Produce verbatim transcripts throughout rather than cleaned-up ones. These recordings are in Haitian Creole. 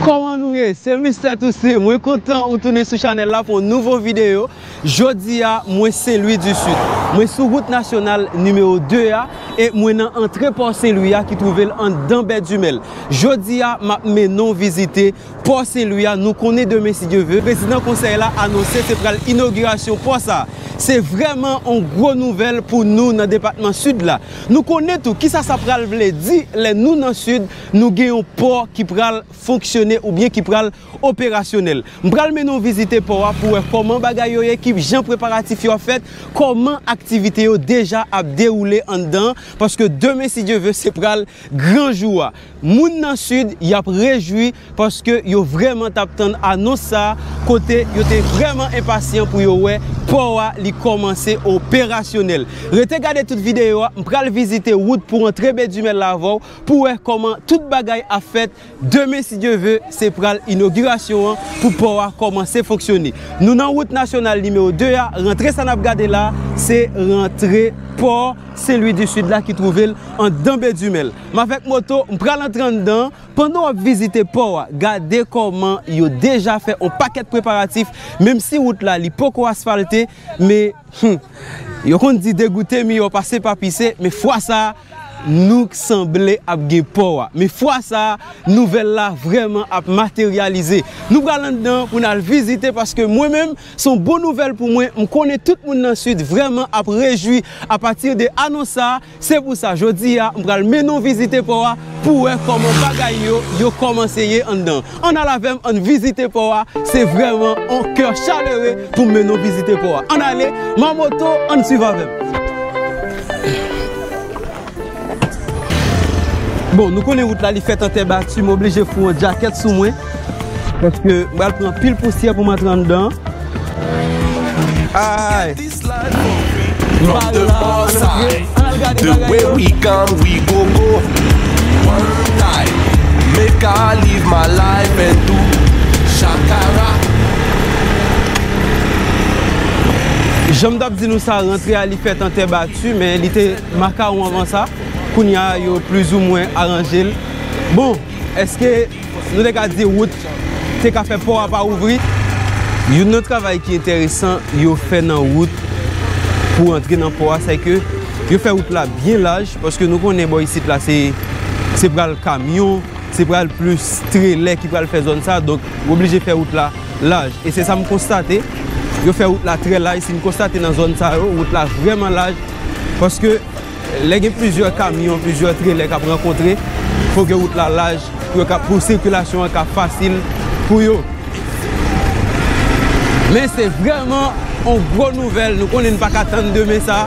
Kòman nou ye? Se Mistè Toussaint. Mwen kontan ou tounen sou chanèl la pou yon nouvo videyo. Jodi a, mwen Saint-Louis du Sud. Mwen sou wout nasyonal nimewo de a e mwen nan antre pò Sen Lwi a ki twouve l anndan Bèdimèl. Jodi a, m ap mennen w vizite pò Sen Lwi a. Nou konnen demen, si Dye ve, prezidan konsèy la anonse se pral inogirasyon pò sa. Se vrèman yon gwo nouvèl pou nou nan depatman Sid la. Nou konnen tou kisa sa pral vle di lè nou nan Sid, nou gen yon pò ki pral fonksyone oubyen ki pral operasyonèl. M pral mennen w vizite pò a pou w wè kòman bagay yo ye, ki jan preparatif yo ap fèt, kòman aktivite yo deja ap dewoule anndan, paske demen, si Dye ve, se pral gran jou a. Moun nan Sid, y ap rejwi paske yo vrèman t ap tann anons sa a, kote yo te vrèman enpasyan pou yo wè pò a li kòmanse operasyonèl. Rete gade tout videyo a, m pral vizite wout pou antre Bèdimèl la avè w, pou w wè kòman tout bagay ap fèt. Demen, si Dye ve, se pral inogirasyon an pou pò a kòmanse fonksyone. Nou nan wout nasyonal nimewo de a, rantre sa n ap gade la, se rantre pò Sen Lwi di Sid la ki twouve l anndan Bèdimèl. M avèk moto, m pral antre anndan. Pandan w ap vizite pò a, gade kòman yo deja fè yon pakèt preparatif, menm si wout la li poko asfalte, men, hmm, yo konn di degoute miyò pase pa pise, men fwa sa a, nou sanble ap gen pò a. Men fwa sa a, nouvèl la vrèman ap materyalize. Nou pral anndan pou n al vizite, paske mwen menm, se yon bon nouvèl pou mwen. M konnen tout moun nan Sid vrèman ap rejwi apati de anons sa a. Se pou sa, jodi a, m pral mennen w vizite pò a pou w wè kòman bagay yo, yo kòmanse ye anndan. Ann al avè m, ann vizite pò a. Se vrèman yon kè chalere pou m mennen w vizite pò a. Ann ale, m an moto, ann swiv avè m. Bon, nou konnen wout la, li fèt an tè bati, m oblije fout yon djakèt sou mwen, paske m pral pran anpil pousyè pou m antre anndan. Ay. From the outside, the way we come, we go go. One time, make I live my life and do shakara. Jan m t ap di nou sa, rantre a li fèt an tè bati, men li te makawon anvan sa. Kounye a, yo plizoumwen aranje l. Bon, èske nou te ka di wout te ka fè pò a pa ouvri? Youn nan travay ki enteresan yo fè nan wout pou antre nan pò a, se ke yo fè wout la byen laj, paske nou konnen bò isit la se, se pral kamyon, se pral plis trelè ki pral fè zòn sa, donk yo oblije fè wout la laj. E se sa m konstate, yo fè wout la trè laj. Si n konstate nan zòn sa yo, wout la vrèman laj, paske lè gen plizyè kamyon, plizyè trelè k ap rankontre, fò ke wout la laj pou yo ka, pou sikilasyon an ka fasil pou yo. Men se vrèman yon gwo nouvèl. Nou konnen n pa ka tann demen sa.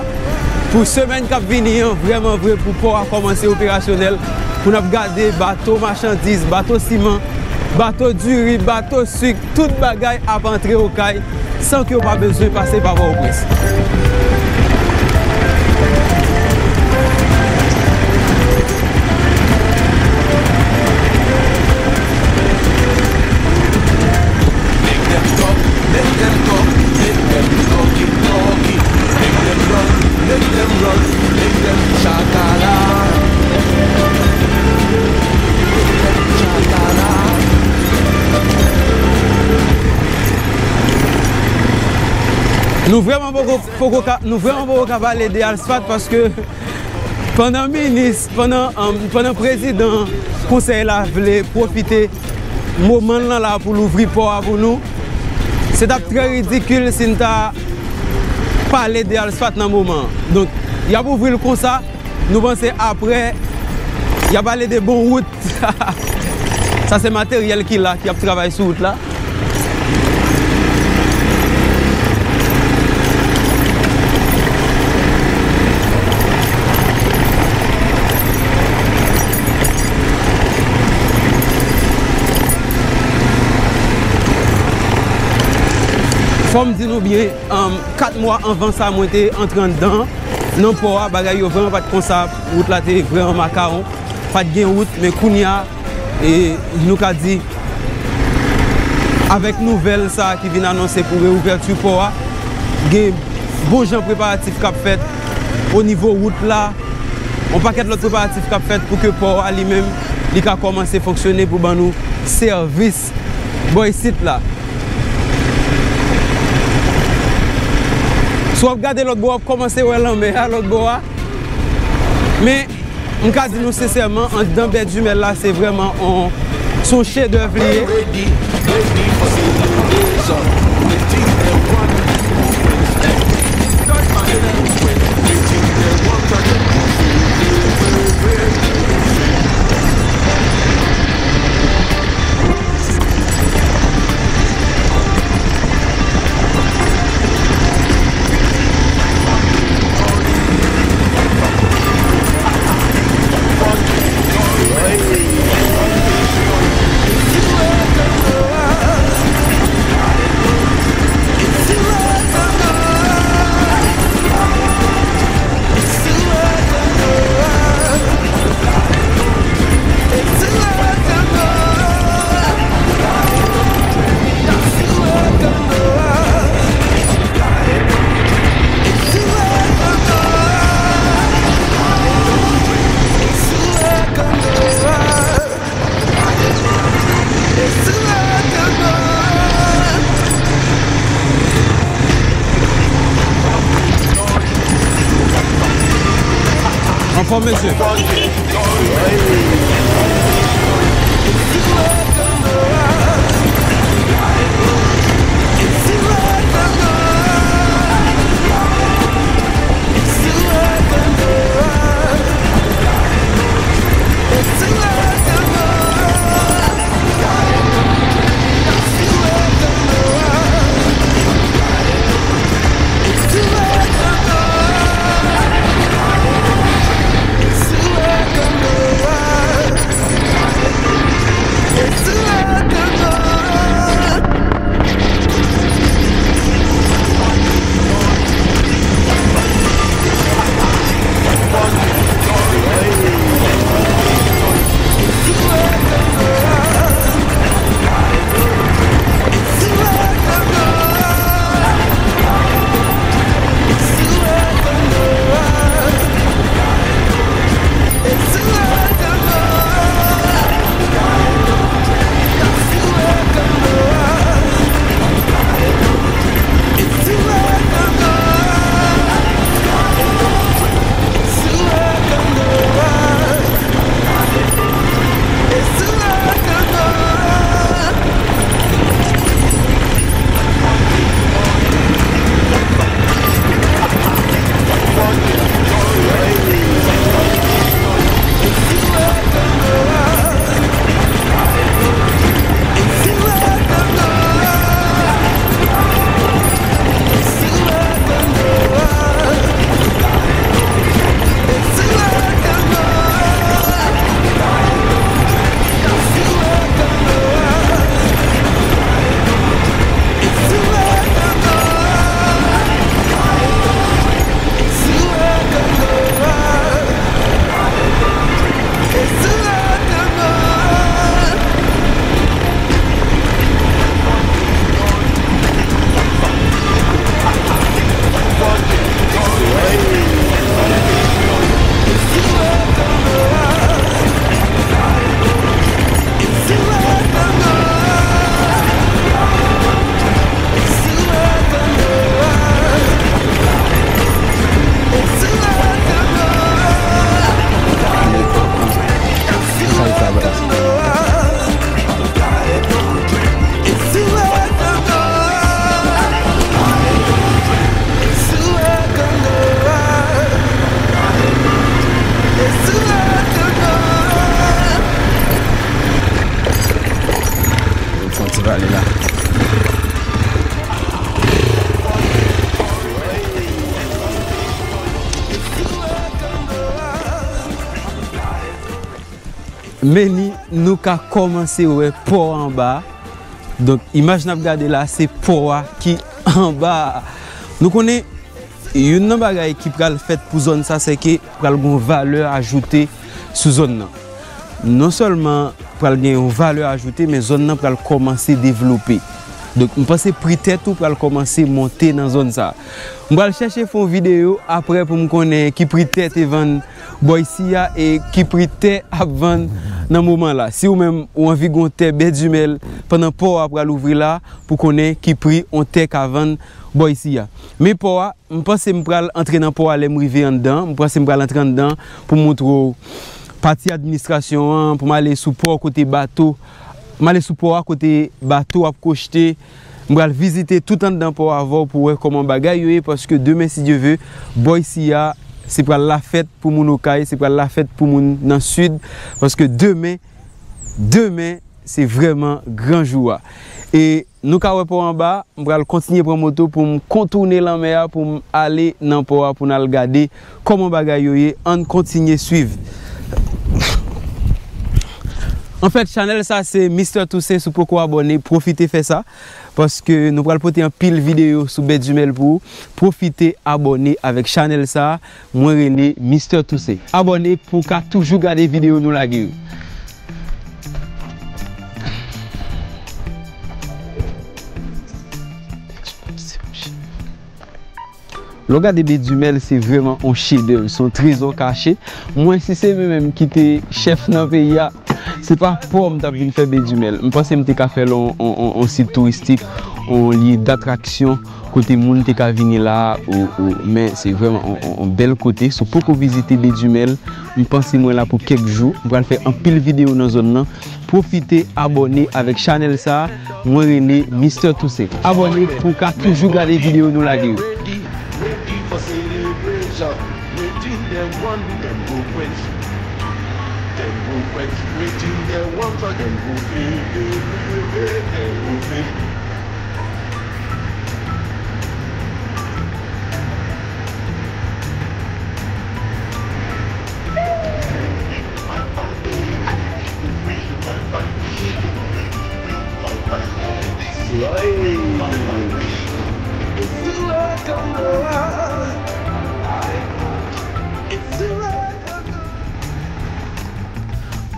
Pou semèn k ap vini an, vrèman vre, pou pò a kòmanse operasyonèl, pou n ap gade bato machandiz, bato siman, bato diri, bato sik, tout bagay ap antre Okay san ke yo pa bezwen pase pa Pòtoprens. Make them talk, make them talk, make them talk it, talk it. Make them run, make them run, make them shakala. Make them shakala. Nou vrèman poko, poko ka, nou vrèman poko ka pale de asfalt paske pandan minis, pandan, um, pandan prezidan konsèy la vle pwofite moman l lan la pou l ouvri pò a pou nou, se t ap trè ridikil si n ta pale de asfalt nan moman an. Donk, y ap ouvri l konsa, nou panse apre, y ap pale de bon wout. Sa se materyèl ki la, ki ap travay sou wout la. Fò m di nou byen, um, kat mwa anvan sa, mwen te antre anndan, nan pò a, bagay yo vrèman pa t konsa, wout la te vrèman makawon, pa t gen wout, men kounye a, e nou ka di, avèk nouvèl sa a ki vin anonse pou reouvèti pò a, gen bon jan preparatif k ap fèt o nivo wout la, yon pakèt lòt preparatif k ap fèt pou ke pò a li menm li ka kòmanse fonksyone pou ban nou sèvis bò isit la. Si w ap gade lòt bò, w ap kòmanse wè lanmè a lòt bò a. Men, m ka di nou sensèman, anndan Bè Dimèl la, se vrèman on, se on chedèv li ye. Anfòm, mesye. Fè yon ti pale la. Men ni, nou ka kòmanse wè pò anba a. Donk, imaj n ap gade la, se pò a ki anba a. Nou konnen, youn nan bagay ki pral fèt pou zòn sa, se ke pral gen yon valè ajoute sou zòn nan. Non sèlman pral gen yon valè ajoute, men zòn nan pral kòmanse devlope. Donk, m panse pri tè tou pral kòmanse monte nan zòn sa. M pral chèche fè yon videyo aprè pou m konnen ki pri tè te vann bò isi a e ki pri tè ap vann nan moman la. Si ou menm ou anvi gon tè Bèdimèl pandan pò a pral ouvri la, pou konnen ki pri yon tè ka vann bò isi a. Men pò a, m panse m pral antre nan pò a lè m rive anndan. M panse m pral antre anndan pou m montre w pati administrasyon an, pou m ale sou pò kote bato, m ale sou pò a kote bato ap kochte. M pral vizite tout anndan pò a avè w pou w wè kòman bagay yo ye, paske demen, si Dye ve, bò isi a, se pral lafèt pou moun Okay, se pral lafèt pou moun nan Sid, paske demen, demen, se vrèman gran jou a. E nou ka wè pò anba, m pral kontinye pran moto pou m kontounen lanmè a, pou m ale nan pò a, pou n al gade kòman bagay yo ye. Ann kontinye swiv. Anfèt, chanèl sa se Mister Toussaint, si w poko abòne, pwofite fè sa, paske nou pral pote anpil videyo sou Bèdimèl pou ou. Pwofite abòne avèk chanèl sa, mwen rele Mister Toussaint. Abòne pou w ka toujou gade videyo nou lage yo. Lè w gade Bèdimèl, se vrèman yon chedèv, se yon trezò kache. Mwen, si se mwen menm ki te chèf nan peyi a, se pa pò m t ap vin fè Bèdimèl. M panse m te ka fè l yon, yon, yon, yon sit touristik, yon lye datraksyon, kote moun te ka vini la, ou, ou, men se vrèman yon, yon, yon bèl kote. Si w poko vizite Bèdimèl, m panse mwen la pou kèk jou. M pral fè anpil videyo nan zòn nan. Pwofite abòne avèk chanèl sa a, mwen rele Mister Toussaint. Abòne pou w ka toujou gade videyo nou lage yo.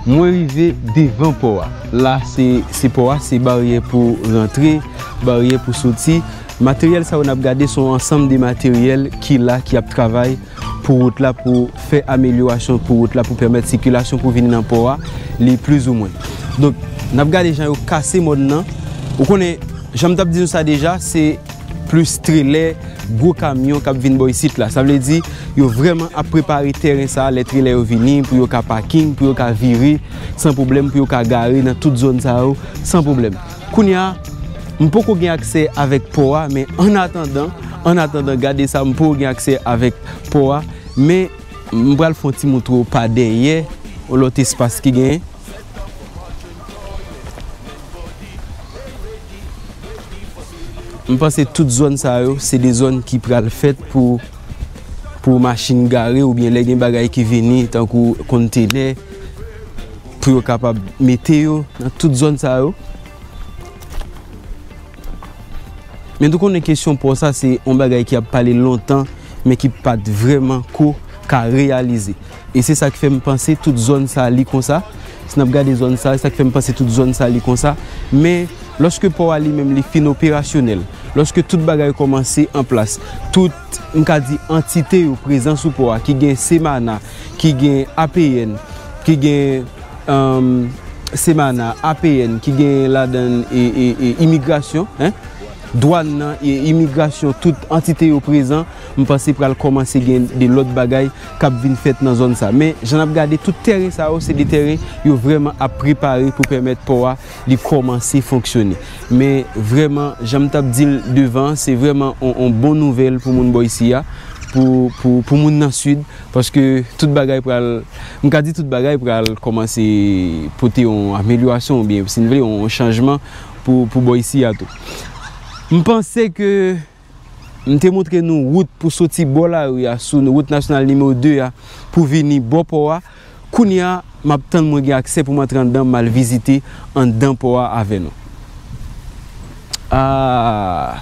Mwen rive devan pò a. La, se, se pò a, se baryè pou rantre, baryè pou soti. Materyèl sa yo n ap gade se yon ansanm de materyèl ki la, ki ap travay pou wout la, pou fè amelyorasyon pou wout la, pou pèmèt sikilasyon pou vini nan pò a, li plizoumwen. Donk, n ap gade jan yo kase mòn nan. Ou konnen, jan m t ap di nou sa deja, se plis trelè, gwo kamyon k ap vin bò isit la. Sa vle di, yo vrèman ap prepare tèren sa a, lè trelè yo vini, pou yo ka paking, pou yo ka vire san pwoblèm, pou yo ka gare nan tout zòn sa yo san pwoblèm. Kounye a, m poko gen aksè avèk pò a, men annatandan, annatandan, gade sa, m poko gen aksè avèk pò a, men m pral fè yon ti montre w pa dèyè, yon lòt espas ki genyen. M panse tout zòn sa yo, se de zòn ki pral fèt pou, pou machin gare oubyen lè gen bagay ki vini, tankou kontenè, pou yo kapab mete yo nan tout zòn sa yo. Men nou konnen kesyon pò sa se yon bagay ki ap pale lontan, men ki pa t vrèman ko ka reyalize. E se sa k fè m panse tout zòn sa li konsa. Si n ap gade zòn sa, se sa k fè m panse tout zòn sa li konsa. Men, lòske pò a li menm li fin operasyonèl, lòske tout bagay kòmanse an plas, tout, m ka di, antite yo prezan sou pò a, ki gen Semana, ki gen A P N, ki gen, um, Semana, A P N, ki gen ladan l, e, e, e, imigrasyon, en, dwàn nan, e, imigrasyon, tout antite yo prezan, m panse pral kòmanse gen de lòt bagay k ap vin fèt nan zòn sa. Men, jan n ap gade, tout tèren sa yo, se de tèren yo vrèman ap prepare pou pèmèt pò a li kòmanse fonksyone. Men, vrèman, jan m t ap di l devan, se vrèman on, on bon nouvèl pou moun bò isi a, pou, pou, pou moun nan Sid, paske tout bagay pral, m ka di tout bagay pral kòmanse pote yon amelyorasyon, oubyen, si n vle, yon chanjman pou, pou bò isi a tou. M panse ke m te montre nou wout pou soti bò lari a sou wout nasyonal nimewo de a pou vini bò pò a. Kounye a, m ap tann mwen gen aksè pou m antre anndan, m al vizite anndan pò a avè nou. Ah.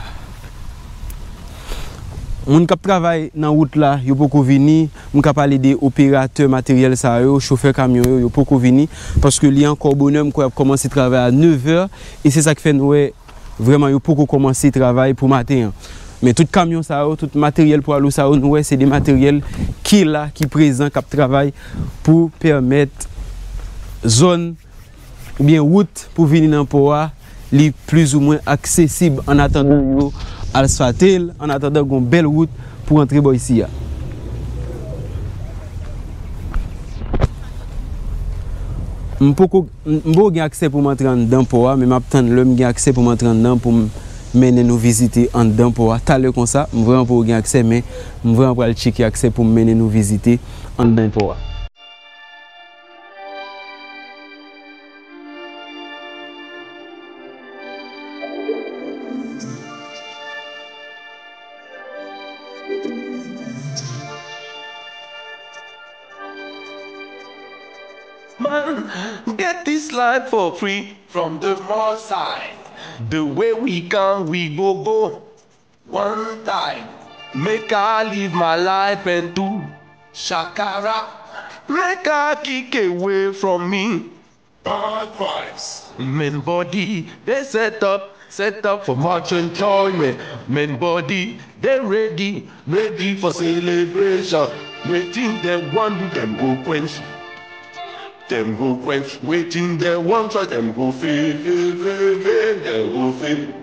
Moun k ap travay nan wout la, yo poko vini. M ka pale de operatè materyèl sa yo, chofè kamyon yo, yo poko vini. Paske li ankò bonè, m kwè y ap kòmanse travay a nevè. E se sa k fè n wè Vrèman, yo poko kòmanse travay pou maten an. Men tout kamyon sa yo, tout materyèl pwa lou sa yo, nou wè se de materyèl ki la, ki prezan, k ap travay pou pèmèt zòn oubyen wout pou vini nan pò a, li plizoumwen aksesib, annatandan yo asfalte l, annatandan gon bèl wout pou antre bò isi a. M poko, m poko gen aksè pou m antre anndan pò a, men m ap tann lè m gen aksè pou m antre anndan pou m mennen nou vizite anndan pò a. Talè konsa, m vrèman poko gen aksè, men m vrèman pral tcheke aksè pou m mennen nou vizite anndan pò a. Man, get this life for free from the Most High. The way we come, we go go. One time, make I live my life and do shakara. Make I kick away from me bad vibes. Men body, dey set up, set up for much enjoyment. Men body, dey ready, ready for celebration. Wetin dem wan do, dem go quench. Dem go quench. Wetin dem wan try, dem go fail, fail, fail, fail, dem go fail.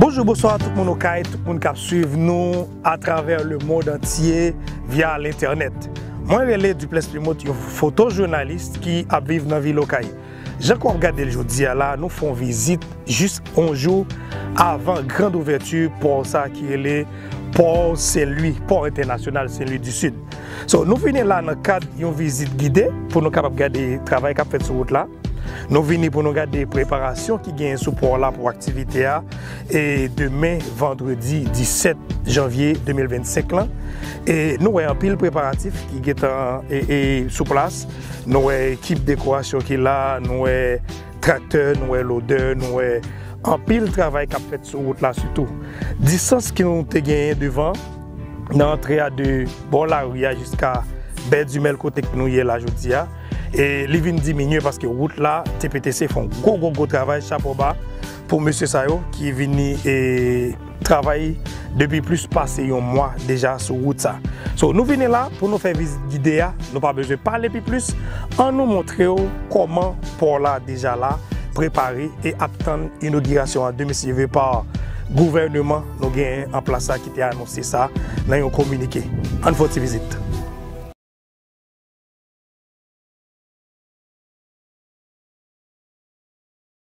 Bonjou, bonswa tout moun Okay, tout moun k ap swiv nou atravè lemonn antye via lentènèt. Mwen rele Duplex Plimote, yon fotojounalis ki ap viv nan vil Okay. Jan ke w ap gade l jodi a la, nou fè yon vizit jis yon jou avan grand ouvèti pò sa ki rele Pò Sen Lwi, Pò Entènasyonal Sen Lwi di Sid. So, nou vini la nan kad yon vizit gide pou nou kapab gade travay k ap fèt sou wout la. Nou vini pou nou gade preparasyon ki genyen sou pò la pou aktivite a, e demen, vandredi disèt janvye de mil vennsenk lan. E nou wè anpil preparatif ki gentan, e, e, sou plas. Nou wè ekip dekorasyon ki la, nou wè traktè, nou wè lodè, nou wè anpil travay k ap fèt sou wout la sitou. Distans ke nou te genyen devan, nan antre a de bò lari a jiska Bè di Mèl kote ke nou ye la jodi a. E li vin diminye paske wout la, T P T C fè yon gwo, gwo, gwo travay, chapo ba pou mesye sa yo ki vini, e, travay depi plis pase yon mwa deja sou wout sa. So, nou vini la pou nou fè vizit gide a, nou pa bezwen pale pi plis. Ann nou montre w kòman pò la deja la, prepare e ap tann inogirasyon an, de mesye ve pa gouvèneman nou gen an plas la ki te anonse sa nan yon kominike. Ann fè yon ti vizit.